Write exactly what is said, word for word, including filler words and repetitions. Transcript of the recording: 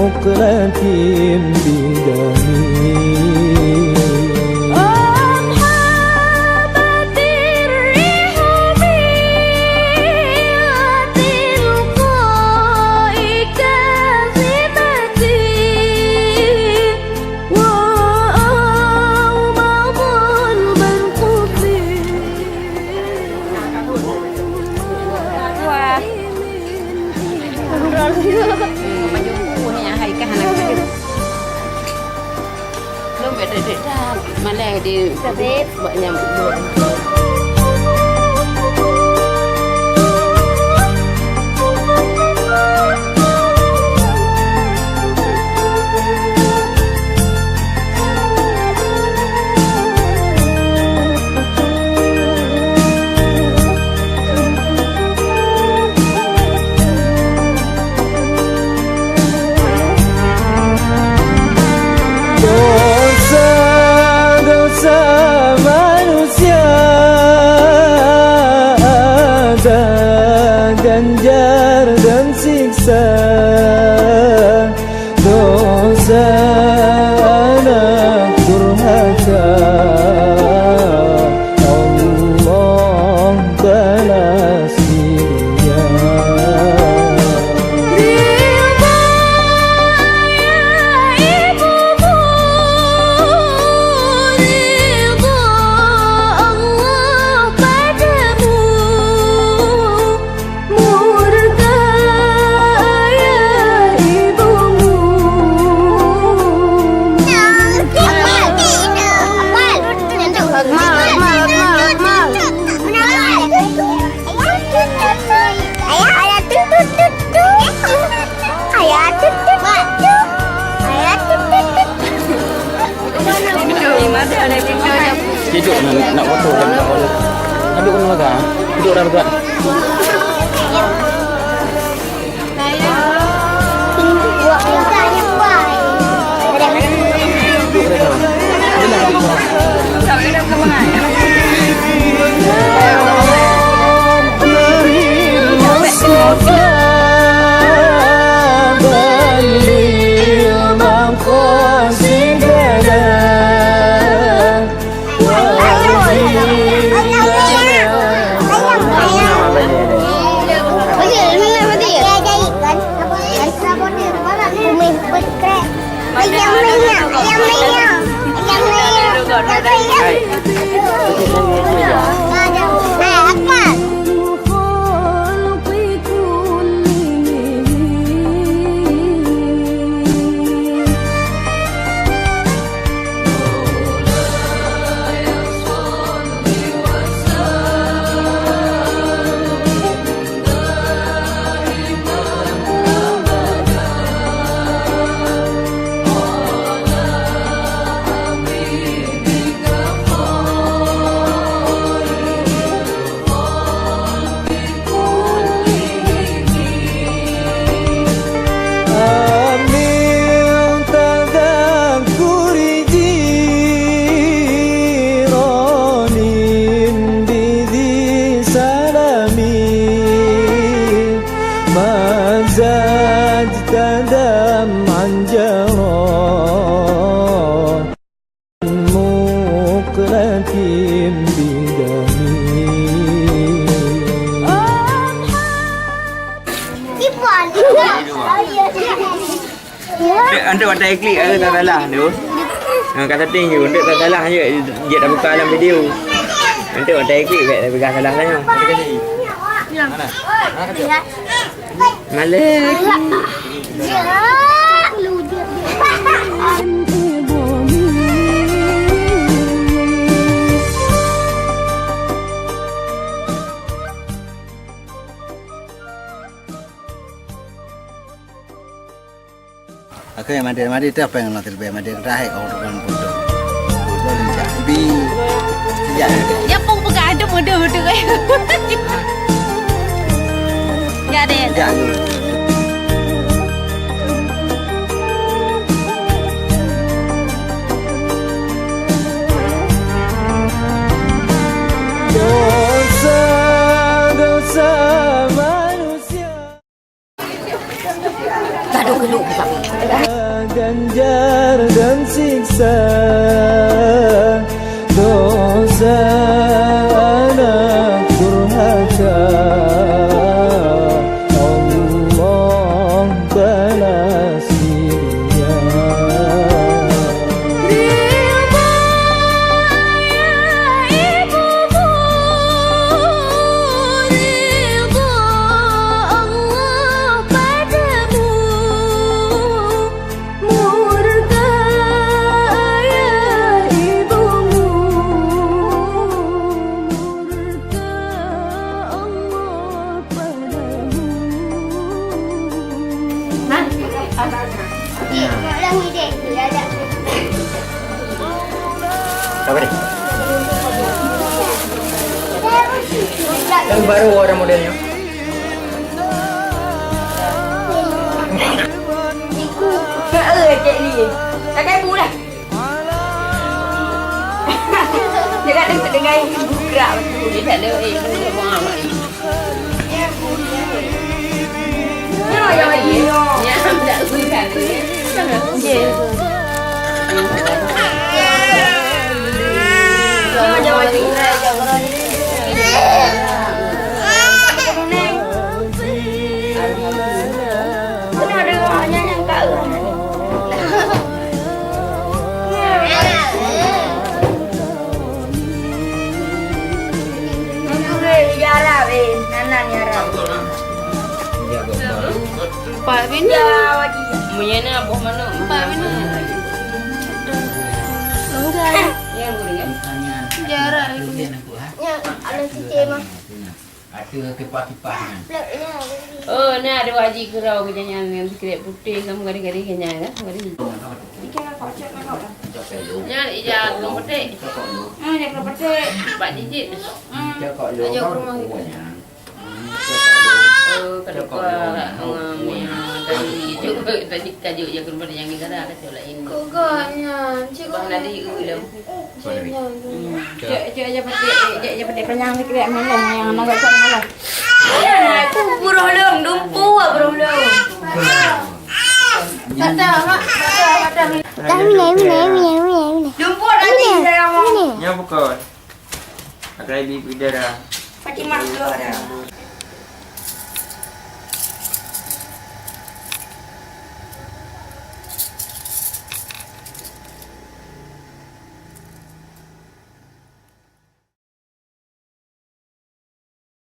Muqlatin bidami. Wah. Lôn bèk deuek-deuek that, malèe di bak nyang. Dosa-dosa manusia ada ganjar dan siksa. Dosa anak durhaka, Allah balas di dunia. Ridha ya ibumu, ridha Allah padamu. Murka ayah ibumu. Akmal, Akmal, Akmal, Akmal, Akmal. Ayah, ayah, tut, tut, tut, tut. Ayah, tut, tut, tut, tut. Ayah, tut, tut, tut. Cicuk nak, nak foto kan tak boleh. Aduh, kena makan. Duduk dah dekat. Duduk dah dekat. Amin tadzakkuri jiranin bidzi salami, mazaj tadam anjaro. Muqlatin bidami. Untuk watèe klik, eh, tak salah tu. Ha, kata ting tu, untuk tak salah je, dia dah buka dalam video. Untuk watèe klik, tak peugah salah sangat. Malek. Oke, mandi-mandi tu apa yang nanti lebih mandi terakhir kau tukang foto. Foto lincah. Bi. Sejak. Ya pun bukan ada mode-mode. Ya deh. Sejak. Dosa, dosa. Ganjar dan siksa dosa anak durhaka, Allah balas dia. Ridha ya ibumu, ridha Allah padamu. Murka ayah ibumu, murka Allah padamu. Nah, apa ni? Kan baru ada modelnya. Ka, eh, cek ni. Tak ada bulan. Dia kata dengar ibu gerak betul. Dia tak ada, eh, ibu tak mau awak ni. Ya, ya, ya. Ya, tak bukan. Ya. Ya, ya, ya. Empat bini. Meunyoe na boh manok. Empat bini. Enggak. Ya, boleh, ya? Jarak. Nyan, ada cicit mah. Ateueh kipah-kipah nyan. Oh, na ada Haji Keurau keu nyan, nyan sikrek putéh, kamoe gadéh-gadéh keu nyan, kan? Gadéh. Nyan ija keurong petek. Ah, ija keurong petek. Empat jijik. Hmm. Ija keurong. Oh, ka dua. Tadi ija keurong petek nyang gara, ka cok lain. Kok gak nyan? Cik Bah Nadi, eh, lom. Cek, cek aja petik, cek aja petik panyang sikit, malah yang nak cari malah. Buroh lom, dumpu buroh lom. Kata, mak, kata, kata. Dah, minah, minah, minah, minah, minah. Dumpu lagi, sayang, mak. Minah. Nya bukan. Akai bibi dara. Fatimah dua dah.